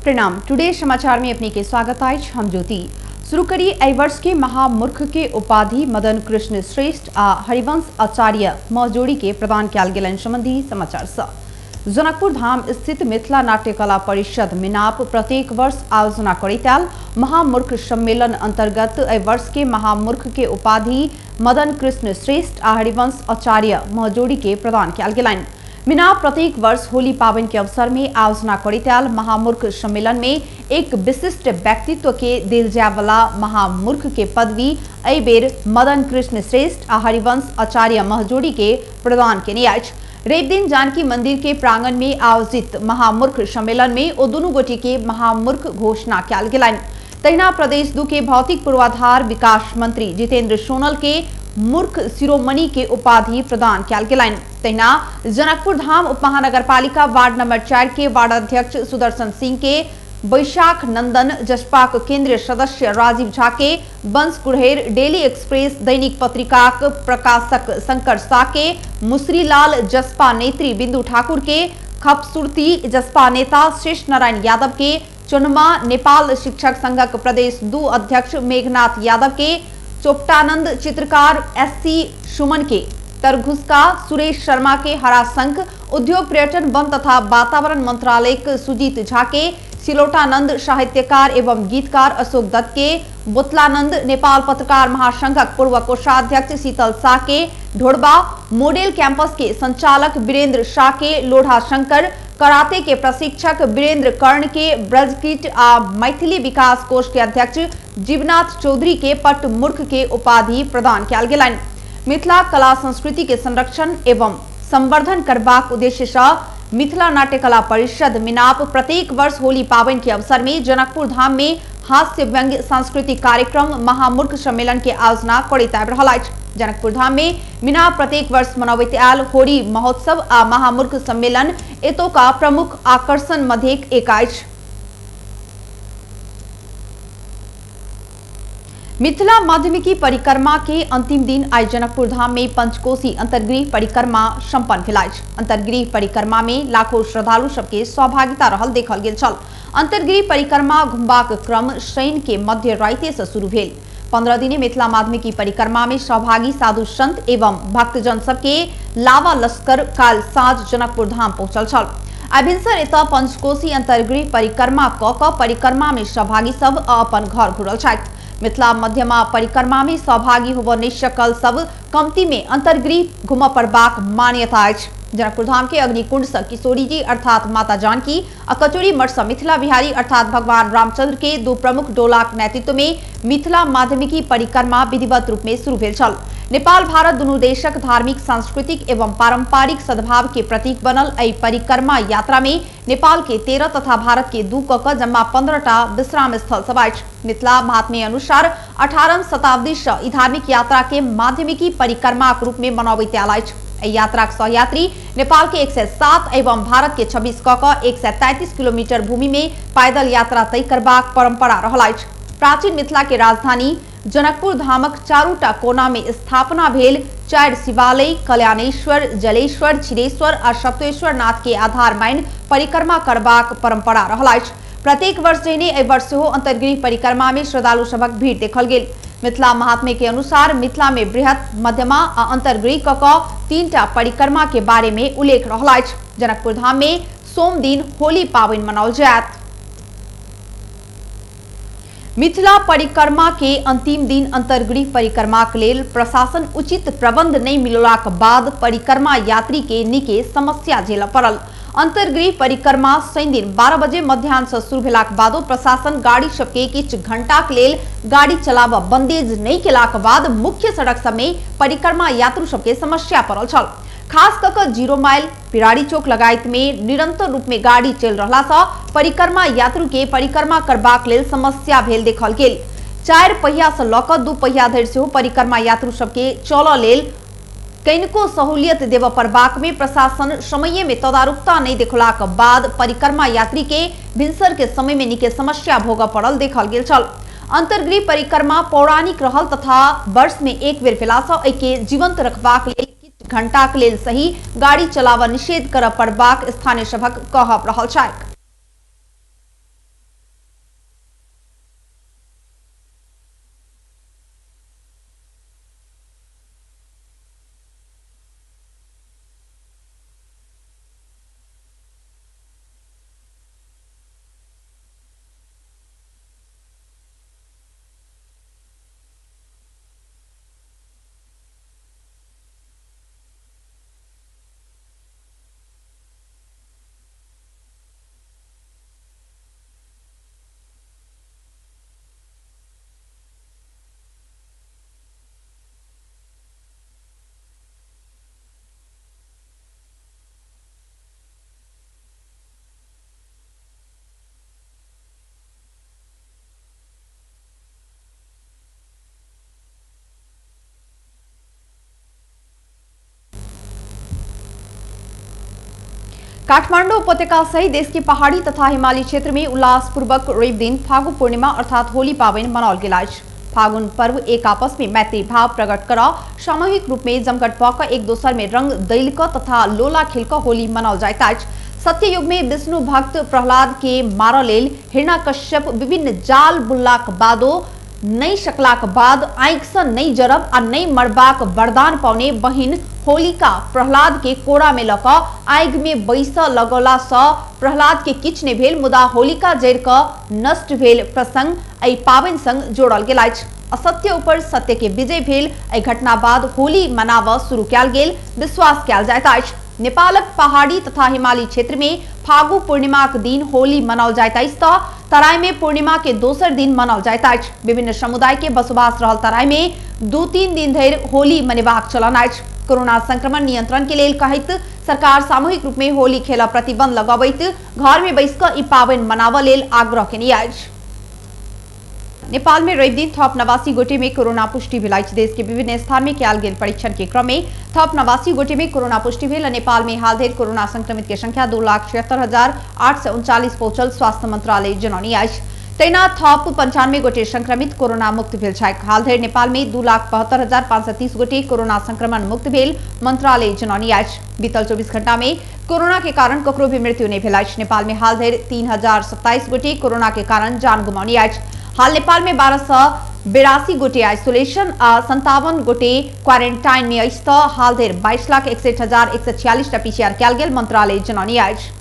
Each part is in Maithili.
प्रणाम। टुडे समाचार में अपने के स्वागत अछि। हम ज्योति। शुरू करी एहि वर्ष के महामूर्ख के उपाधि मदन कृष्ण श्रेष्ठ आ हरिवंश आचार्य महजोड़ी के प्रदान कयल गेलनि संबंधी समाचार सँ। जनकपुर धाम स्थित मिथिला नाट्यकला परिषद मिनाप प्रत्येक वर्ष आयोजना करैत आयल महामूर्ख सम्मेलन अंतर्गत एहि वर्ष के महामूर्ख के उपाधि मदन कृष्ण श्रेष्ठ आ हरिवंश आचार्य महजोड़ी के प्रदान कयल गेलनि। मिनाप प्रत्येक वर्ष होली पावन के अवसर में आयोजना करैत आयल महामूर्ख सम्मेलन में एक विशिष्ट व्यक्तित्व के देल जाय वाला महामूर्ख के पदवी एहि बेर मदन कृष्ण श्रेष्ठ आ हरिवंश आचार्य महजोड़ी के प्रदान केने अछि। रवि दिन जानकी मंदिर के प्रांगण में आयोजित महामूर्ख सम्मेलन में ओ दुनू गोटे के महामूर्ख घोषणा कयल गेलनि। तहिना प्रदेश 2 के भौतिक पूर्वाधार विकास मंत्री जितेंद्र सोनल के मूर्ख शिरोमणि के उपाधि प्रदान कयल गेलनि। तहिना जनकपुर धाम उप महानगरपालिका वार्ड नंबर 4 के वार्ड अध्यक्ष सुदर्शन सिंह के बैशाख नंदन, जसपाक केंद्रीय सदस्य राजीव झा के वंश कुरहेर, डेली एक्सप्रेस दैनिक पत्रिकाक प्रकाशक शंकर शाह के मुसरीलाल, जसपा नेत्री बिंदु ठाकुर के खपसुर्ती, जसपा नेता शेष नारायण यादव के चुनमा, नेपाल शिक्षक संघक प्रदेश 2 अध्यक्ष मेघनाथ यादव के चोपटानंद, चित्रकार एससी सुमन के तरघुसका, सुरेश शर्मा के हरासंख, उद्योग पर्यटन वन तथा वातावरण मंत्रालय सुजीत झा के सिलोटानंद, साहित्यकार एवं गीतकार अशोक दत्त के बोतलानंद, नेपाल पत्रकार महासंघक पूर्व कोषाध्यक्ष शीतल शाह के ढोड़बा, मॉडल कैंपस के संचालक वीरेंद्र शाह के लोढ़ा शंकर, कराते के प्रशिक्षक वीरेंद्र कर्ण के ब्रजकिट आ मैथिली विकास कोष के अध्यक्ष जीवनाथ चौधरी के पट मूर्ख के उपाधि प्रदान कयल गेलनि। मिथिला कला संस्कृति के संरक्षण एवं संवर्धन करबाक उद्देश्य सँ मिथिला नाट्यकला परिषद मिनाप प्रत्येक वर्ष होली पावन के अवसर में जनकपुर धाम में हास्य व्यंग्य सांस्कृतिक कार्यक्रम महामूर्ख सम्मेलन के आयोजना करैत आबि रहल अछि। जनकपुर धाम में मिनाप प्रत्येक वर्ष मनबैत आयल होली महोत्सव आ महामूर्ख सम्मेलन एतुका प्रमुख आकर्षण मध्ये एक अछि। मिथिला माध्यमिकी परिक्रमा के अंतिम दिन आई जनकपुर धाम में पंचकोशी अंतर्गृह परिक्रमा संपन्न भेल अछि। अंतर्गृह परिक्रमा में लाखों श्रद्धालु सबके सहभागिता रहल देखल गेल छल। अंतर्गृह परिक्रमा घुमबाक क्रम शनि के मध्य राति से शुरू भेल। 15 दिने मिथिला माध्यमिकी परिक्रमा में सहभागी साधु संत एवं भक्तजन सबके लावा लश्कर काल साँझ जनकपुर धाम पहुंचल छल। भिनसर एतऽ पंचकोशी अंतर्गृह परिक्रमा क परिक्रमा में सहभागी सब अपन घर घुरल छथि। मिथिला मध्यमा परिक्रमा में सहभागी होबय नहि सकल सब कमती में अंतर्गृह घुमय पड़बाक मान्यता अछि। जनकपुर धाम के अग्निकुंड से किशोरी जी अर्थात माता जानकी आ कचौरी मठ से मिथिला बिहारी अर्थात भगवान रामचंद्र के दू प्रमुख डोलाक नेतृत्व में मिथिला माध्यमिकी परिक्रमा विधिवत रूप में शुरू भेल छल। नेपाल भारत दुनू देशक धार्मिक, सांस्कृतिक एवं पारंपरिक सद्भाव के प्रतीक बनल एहि परिक्रमा यात्रा में नेपाल के 13 तथा भारत के 2 क जम्मा 15टा विश्राम स्थल सब अछि। मिथिला महात्म्य अनुसार 18वीं शताब्दी से ई धार्मिक यात्रा के माध्यमिकी परिक्रमा रूप में मनबैत आयल अछि। एहि यात्राक सहयात्री नेपाल के 107 एवं भारत के 26 क 133 किलोमीटर भूमि में पैदल यात्रा तय करबाक परंपरा रहल अछि। प्राचीन मिथिला के राजधानी जनकपुर धामक चारूटा कोना में स्थापना भेल 4 शिवालय कल्याणेश्वर, जलेश्वर, क्षीरेश्वर आ सप्तेश्वर नाथ के आधार मानि परिक्रमा करबाक परंपरा रहल अछि। प्रत्येक वर्ष जहिने एहि वर्ष सेहो अंतर्गृह परिक्रमा में श्रद्धालु सभक भीड़ देखल गेल। मिथिला महात्म्य के अनुसार मिथिला में बृहत, मध्यमा आ अंतर्गृह क 3टा परिक्रमा के बारे में उल्लेख रहल अछि। जनकपुर धाम में सोम दिन होली पावन मनाओल जायत। मिथिला परिक्रमा के अंतिम दिन अंतर्गृह परिक्रमा के लेल प्रशासन उचित प्रबंध नहीं मिललाक बाद परिक्रमा यात्री के निके समस्या झेलय पड़ल। अंतर्गृह परिक्रमा शनि दिन 12 बजे मध्याह्न से शुरू भेलाक बादो प्रशासन गाड़ी सबके किछु घंटाक लेल गाड़ी चलाबऽ बंदेज नहीं केलाक बाद मुख्य सड़क सब में परिक्रमा यात्रु सबके समस्या पड़ल छल। खास कऽ 0 माइल, पिरारी चौक लगायत में निरंतर रूप में गाड़ी चलि रहला सँ परिक्रमा यात्रु के परिक्रमा करबाक लेल समस्या भेल देखल गेल। 4 पहिया से लऽ कऽ 2 पहिया धरि सेहो परिक्रमा यात्रु सबके चलऽ लेल कनिको सहूलियत देबऽ पड़बाक में प्रशासन समय में तदारुकता नहीं देखलाक बाद परिक्रमा यात्री के भिनसर के समय में निके समस्या भोगऽ पड़ल देखल गेल छल। अंतर्गृह परिक्रमा पौराणिक रहल तथा वर्ष में एक बेर भेला सँ एहिके जीवंत रखबाक लेल किछु घंटाक लेल सही गाड़ी चलाबऽ निषेध करऽ पड़बाक स्थानीय सभक कहब रहल छैक। काठमाडौँ उपत्यका सहित देश के पहाड़ी तथा हिमाली क्षेत्र में उल्लासपूर्वक रवि दिन फागु पूर्णिमा अर्थात होली पाबनि मनाओल गेल अछि। फागुन पर्व एक आपस में मैत्री भाव प्रकट कर सामूहिक रूप में जमघट भऽ कऽ एक दोसर में रंग दैल कऽ तथा लोला खेल कऽ होली मनाओल जाइत अछि। सत्ययुग में विष्णु भक्त प्रहलाद के मारऽ लेल हिरण्यकश्यप विभिन्न जाल बुनलाक बादो नहि सकलाक बाद आँखिसँ नहि जरब आ नहि मरबाक वरदान पौने बहिन होलिका प्रहलाद के कोरा में लऽ कऽ आगि में बैसऽ लगौलासँ प्रहलाद के किछु नहि भेल, मुदा होलिका जरि कऽ नष्ट भेल प्रसंग एहि पाबनि संग जोड़ल गेल अछि। असत्य ऊपर सत्य के विजय भेल एहि घटना बाद होली मनाबऽ शुरू कयल गेल विश्वास कयल जाइत अछि। नेपालक पहाड़ी तथा हिमाली क्षेत्र में फागु पूर्णिमाक दिन होली मनाओल जाइत अछि तऽ तराई में पूर्णिमा के दोसर दिन मनाओल जाइत अछि। विभिन्न समुदाय के बसोबास रहल तराई में 2-3 दिन धरि होली मनेबाक चलन अछि। कोरोना संक्रमण नियंत्रण के लेल कहैत सरकार सामूहिक रूप में होली खेल प्रतिबंध लगबैत घर में बैस कऽ ई पाबनि मनाबऽ लेल आग्रह केने अछि। नेपाल में रवि दिन थप 89 गोटे में कोरोना पुष्टि भेल अछि। देश के विभिन्न स्थान में कयल गेल परीक्षण के क्रम में थप 89 गोटे में कोरोना पुष्टि भेल। नेपाल में हाल धरि कोरोना संक्रमित के संख्या 2,76,839 पहुंचल स्वास्थ्य मंत्रालय जनौने अछि। तहिना थप 95 गोटे संक्रमित कोरोना मुक्त भेल छथि। हाल धरि नेपाल में 2,72,530 गोटे कोरोना संक्रमण मुक्त भेल मंत्रालय जनौने अछि। बीतल 24 घंटा में कोरोना के कारण ककरो भी मृत्यु नहीं भेल अछि। नेपाल में हाल धरि 3,027 गोटे कोरोना के कारण जान गुमाउने अछि। हाल नेपाल में 1,282 गोटे आइसोलेशन आ 57 गोटे क्वारेंटाइन में अछि तऽ हाल धरि 22,61,146 टा पीसीआर कयल गेल मंत्रालय जनौने अछि।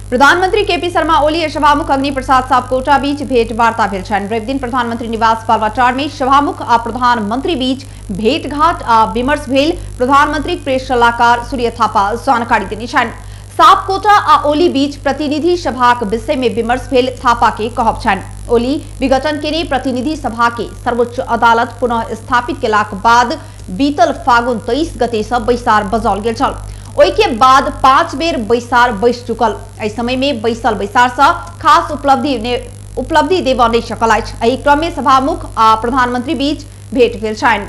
प्रधानमंत्री केपी शर्मा ओली आ सभामुख अग्नि प्रसाद सापकोटा बीच भेंट वार्ता भेल छनि। रवि दिन प्रधानमंत्री निवास बालवाटार में सभामुख आ प्रधानमंत्री बीच भेंटघाट आ विमर्श भेल प्रधानमंत्री प्रेस सलाहकार सूर्य थापा जानकारी देने छनि। सापकोटा आ ओली बीच प्रतिनिधि सभाक विषय में विमर्श भेल थापा के कहब छनि। ओली विघटन केने प्रतिनिधि सभा के सर्वोच्च अदालत पुनः स्थापित केलाक बाद बीतल फागुन 23 गते से बैसार बजाओल गेल छल। ओहि के बाद 5 बेर बैसार बैस चुकल। एहि समय में बैसल बैसार से खास उपलब्धि देबऽ नहि सकल अछि। एहि क्रम में सभामुख आ प्रधानमंत्री बीच भेंट भेल छनि।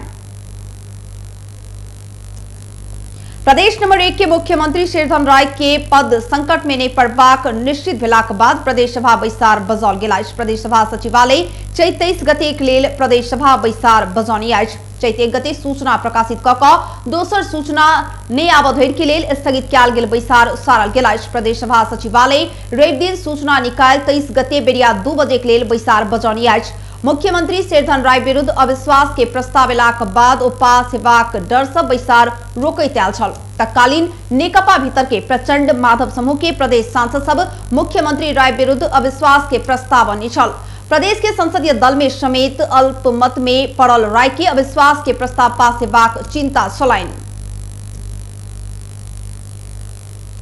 प्रदेश नंबर 1 के मुख्यमंत्री शेरधन राय के पद संकट में नहीं पड़बाक निश्चित भेलाक बाद प्रदेश सभा बैसार बजाओल गेल अछि। प्रदेश सभा सचिवालय चैत 23 गते के लेल प्रदेश सभा बैसार बजौने अछि। चैत 1 गते सूचना प्रकाशित कऽ कऽ दोसर सूचना नहि आबऽ धरि के लेल स्थगित कयल गेल बैसार सारल गेल अछि। प्रदेश सभा सचिवालय रवि दिन सूचना निकालि 23 गते बेरिया 2 बजे के लेल बैसार बजौने अछि। मुख्यमंत्री शेरधन राय विरुद्ध अविश्वास के प्रस्ताव एलाक बाद ओ पास हेबाक डर से बैसार रोकैत आयल छल। तत्कालीन नेकपा भीतर के प्रचंड माधव समूह के प्रदेश सांसद सब मुख्यमंत्री राय विरुद्ध अविश्वास के प्रस्ताव अनने छल। प्रदेश के संसदीय दल में समेत अल्पमत में पड़ल राय के अविश्वास के प्रस्ताव पास हेबाक चिंता छलनि।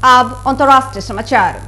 अब अंतर्राष्ट्रीय समाचार।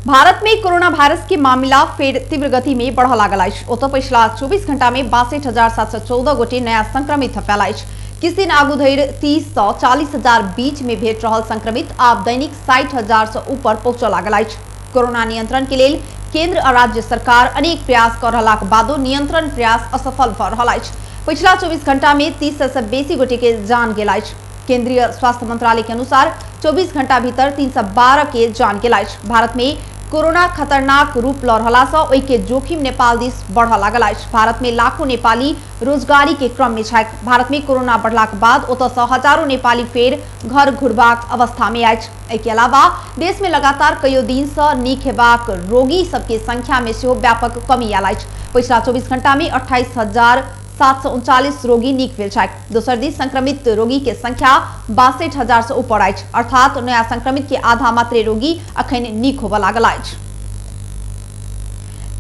भारत में कोरोना वायरस के मामला फेर तीव्र गति में बढ़ लागल अछि। ओतऽ पछिला 24 घंटा में 62,714 गोटे नया संक्रमित थपायल अछि। किछु दिन आगू धरि 30 से 40 हजार बीच में भेट रहल संक्रमित आब दैनिक 60 हजार से ऊपर पहुंचऽ लागल अछि। कोरोना नियंत्रण के लेल केंद्र आ राज्य सरकार अनेक प्रयास कर रहलाक बादो नियंत्रण प्रयास असफल भऽ रहल अछि। पछिला 24 घंटा में 30 से बेसी गोटे के जान गेल अछि। केंद्रीय स्वास्थ्य मंत्रालय के अनुसार 24 घंटा भीतर 312 के जान गेल अछि। भारत में कोरोना खतरनाक रूप ल रहला से ओहि के जोखिम नेपाल दिस बढ़ऽ लागल अछि। भारत में लाखों नेपाली रोजगारी के क्रम में छथि। भारत में कोरोना बढ़लाक बाद ओतऽ से हजारों नेपाली फेर घर घुरबाक अवस्था में अछि। एहि के अलावा देश में लगातार कईयो दिन से नीक हेबाक रोगी सबके संख्या में सेहो व्यापक कमी आयल अछि। पछिला 24 घंटा में 28,739 रोगी नीक भेल छथि। दोसर दिस संक्रमित रोगी के संख्या 62,000 से ऊपर अछि, अर्थात नया संक्रमित के आधा मात्रे रोगी अखन नीक होबऽ लागल अछि।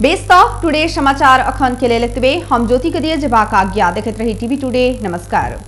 बेस तऽ टुडे समाचार अखन के लेल एतबे। हम ज्योति के दिए जेबाक आज्ञा। देखैत रही टीवी टुडे। नमस्कार।